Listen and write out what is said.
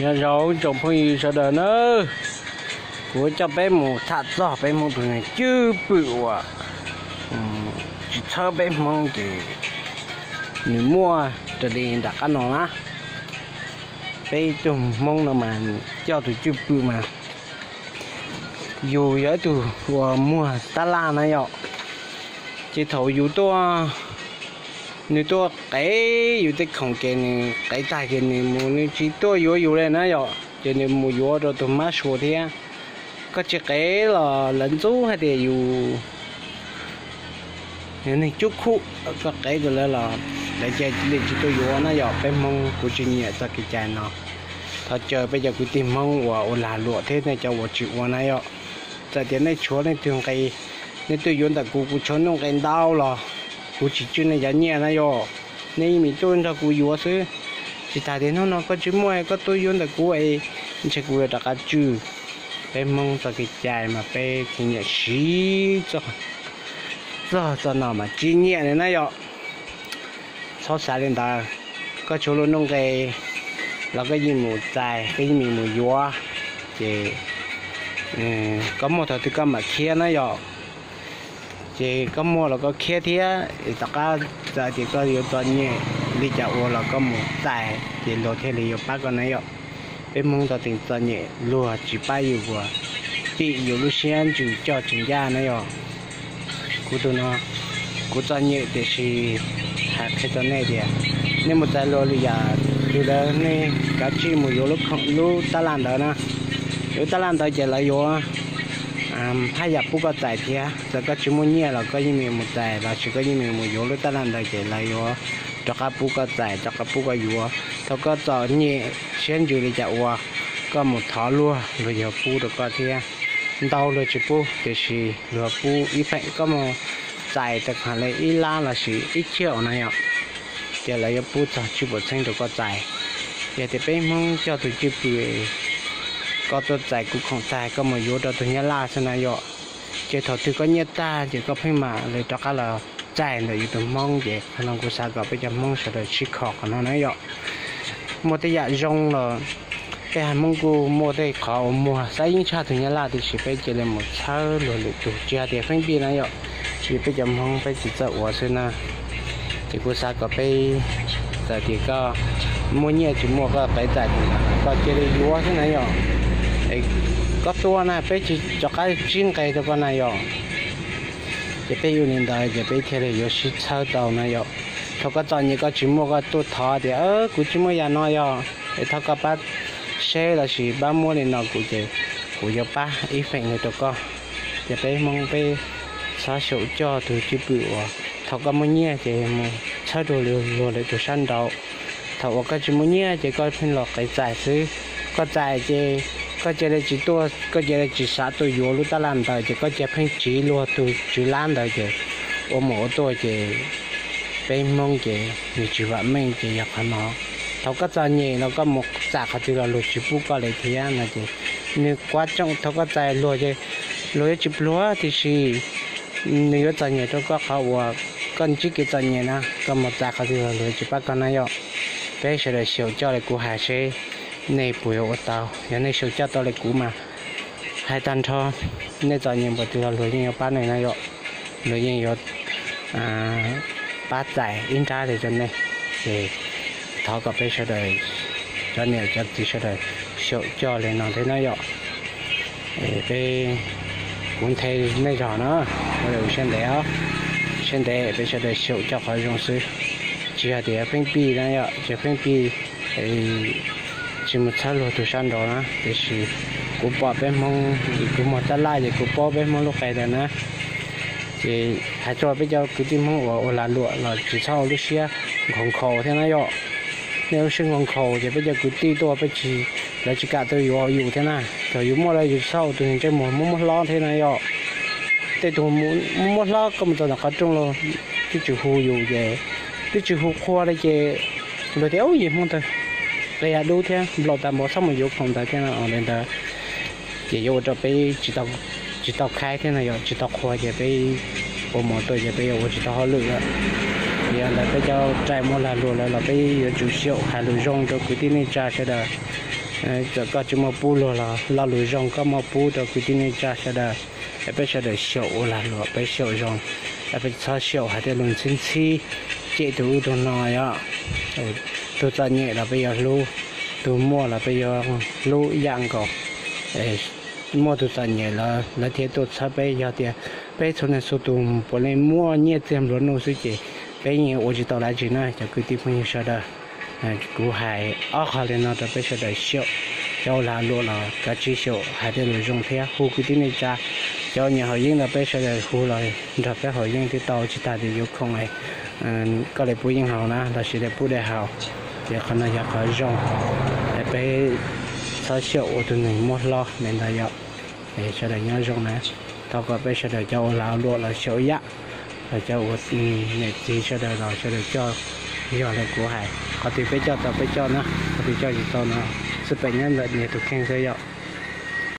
Nyob zoo tsoom phooj ywg sawv daws na, kuv coj peb mus tham txog peb Hmoob tus neeg cwj pwm uas tsis txhawb peb Hmoob ces nws muaj raws li nram qab no na. Peb tug Hmoob no mas coj tus cwj pwm mas yus yog ib tug uas muag tab laj na yom, ces thaum yus tuaj, nws tuaj qev yus tej khoom ces nws qev tag ces nws mus nws tsis tuaj yuav yus li na yom, ces nws mus yuav rau tus mab sua thiab. Koj tsis qev los lawv ntxub hais tias yus neeg cub khuj, koj qev rau lawv los lawv cia li tsis tuaj yuav na yom. Peb Hmoob kuv tsis nyiam txoj kev cai no. Thov caw peb cov kwv tij Hmoob uas ua lag luam thiab nej cov uas tsis ua na yom, txawm tias nej tshuav nej tug nqe, nej tuaj yuav ntawm kuv, kuv tshuav nej nqe ntau los kuv tsis tswj nej cov nyiaj na yom. Nej yeej meem tuaj nrog kuv yuav xwb, tsis tas tias hnub no koj tsis muaj koj tuaj yuav ntawm kuv es ntshe kuv yuav rov qab tswj. Peb Hmoob txoj kev cai mas peb tsis nyiam siv txog txoj no mas tsis nyiam li na yom. Txhob xav li ntawd, koj tshuav lub nuj nqe los koj yeej mus txais, koj yeej meem mus yuav, ces koj muaj thaum twg koj mam khiav na yom. Ces koj muaj los koj khiav thiab, tom qab txawm tias koj yuav txom nyem li cas ua los koj mus txais ces luag thiaj li yuav pab koj na yom. Peb Hmoob tau teem txom nyem luag tsis pab yus uas tim yus lub siab ntsws coj tsis ncaj na yom. Kuv tus no, kuv txom nyem tiam sis hais qhia rau nej tias nej mus txais luag li yam twg lawm nej kav tsij mus yuav lub khoom lub tab laj ntawd na. Lub tab laj ntawd ces lawv yuav haj yam pub koj txais thiab. Txawm koj tsis muaj nyiaj los koj yeej meem mus txais lossis koj yeej meem mus yuav lub tab laj ntawd ces lawv yuav rov qab pub koj txais, rov qab pub koj yuav. Thaum koj txom nyem siab ntsws li cas ua, koj mus thov luag, luag yuav pub rau koj thiab. Ntau luag tsis pub tiam sis luag pub ib feem, koj mus txais tau li ib lab lossis ib txhiab na yom, ces lawv yuav pub txog tsib puas txheeb rau koj txais. Yog tias peb Hmoob coj tus cwj pwm, koj tuaj txais kuv khoom tag koj mus yuav rau tus Nyab Laj xwb na yom, ces thaum twg koj nyiaj tag ces koj pheej mam li rov qab los txais ntawm yus tus Hmoob. Ces qhov no kuv xav kom peb cov Hmoob sawv daws sib kho qhov no na yom. Muaj tej yam zoo los peb haiv Hmoob kuj muaj tej qhov uas muag xav yeej tshaj tus Nyab Laj tiam sis peb cia li mus txhawb luag lwm tus tsis hais tias feeb pij na yom, vim peb cov Hmoob peb tsis txawj ua xwb na. Ces kuv xav kom peb, txawm tias koj muaj nyiaj tsis muaj koj qev txais, koj cia li yuav xwb na yom. Koj tuaj na peb tsis rov qab tsib nqe rau koj na yom. Ces peb ua li ntawd ces peb thiaj li yuav sib txhawb tau na yom. Thaum koj txom nyem koj tsis muaj koj tuaj thov tias kuv tsis muaj yam no yom, es thov koj pab seb lossis pab muab li no kuv ces kuv yuav pab ib feem li rau koj. Ces peb Hmoob peb txhob xyaum coj tus cwj pwm uas thaum koj muaj nyiaj ces mus txhawb rau luag lwm tus sab nraud. Thaum uas koj tsis muaj nyiaj ces koj pheej los qev txais xwb. Koj txais ces koj cia li tsis tuaj, koj cia li tsis xav tuaj yuav lub tab laj ntawd ces koj cia pheej tsiv luag tus tswv lab ntawd ces ua mus ua tuaj ces peb Hmoob ces nws tsis vam meej ces yog qhov no. Thaum koj txom nyem los koj mus txais qhov twg los luag tsis pub koj li thiab no ces nws kuav tsoom thaum koj txais luag ces luag yuav tsis pluag tiam sis nws yuav txom nyem rau koj qhov uas koj ntsib kev txom nyem na, koj mus txais qhov twg los luag tsis pab koj na yom. Peb sawv daws xyaum coj li kuv hais seb nej puas yuav ua tau, yog nej xyaum coj tau li kuv mas hais tag nrho, nej txom nyem npaum twg los luag yeej yuav pab nej na yom, luag yeej yuav pab txais ib nrab li rau nej. Ces thov kom peb sawv daws, cov niam cov txiv sawv daws xyaum coj li no thiab na yom. Peb, kuv nthe nej zog na, sawv daws siab ntev os, siab ntev peb sawv daws xyaum coj qhov zoo xwb, tsis hais tias feeb pij na yom, tsis feeb pij, tsis mus txhawb luag tus sab nraud na, tiam sis kuv pom peb Hmoob, kuv muag tab laj ces kuv paub peb Hmoob lub qe ntawd na. Ces hais rau peb cov kwv tij Hmoob uas ua lag luam los tsis txhob ua lub siab nkhaus nkhaus thiab na yom. Nej lub siab nkhaus nkhaus ces peb cov kwv tij tuaj peb tsis, lawv tsis kam tuaj yuav yus thiab na. Thaum yus muaj lawm yus txhob ua tus ntsej muag muab muab hlob thiab na yom. Tej tus muab muab hlob koj mus txog ntawm qhov rooj los twb tsis hu yus ces, twb tsis hu qhua li ces luag tias ub yim Hmoob ntawd qias dub thiab nplaum tas npaum txhob mus yuav khoom ntawd thiab no li ntawd. Ces yuav ua rau peb tsis tau khaib thiab no yom, tsis tau qhua ces peb ua mus tuaj ces peb yuav ua tsis tau hauj lwm lawm. Yog ntawd peb cov rais muaj lag luam lawm los peb yuav tsum xyaum hais lus zoo rau kwv tij neej tsa sawv daws. Txawm koj tsis muaj pub luag los lo lus zoo koj muaj pub rau kwv tij neej tsa sawv daws, es peb sawv daws xyaum ua lag luam, peb xyaum zoo, peb txhob xyaum hais tej lus ntxhib ntxhib, cem tus ub tus no yom. Tus txom nyem los peb yuav hlub, tus muaj los peb yuav hlub ib yam nkaus. Muaj tus txom nyem los lawv thiaj tuaj txhawb peb. Yog tias peb txhua leej txhua tus puav leej muaj nyiaj txiag nplua nuj xwb ces peb yeej ua tsis tau dab tsi na cov kwv tij phooj ywg sawv daws. Kuv hais ob qho li no rau peb sawv daws xyaum, cov ua lag luam los kav tsij xyaum hais tej lus zoo thiab hu kwv tij neej tsa, cov nyiam haus yeeb los peb sawv daws hu los nrog peb haus yeeb thiab tau, tsis tas tias yuav khoom koj li pub yeeb haus na los sis li pub dej haus, ces qhov no yog qhov zoo. Peb txhob xyaum ua tus neeg muab hlob li ntawd yom. Sawv daws nyob zoo na, thov kom peb sawv daws cov ua lag luam los xyaum ib yam, los cov ua niam txiv sawv daws los sawv daws coj yog li kuv hais, qhov twg peb coj tau peb coj na, qhov twg coj tsis tau no xij peem nyob ntawm niag tus kheej xwb yom.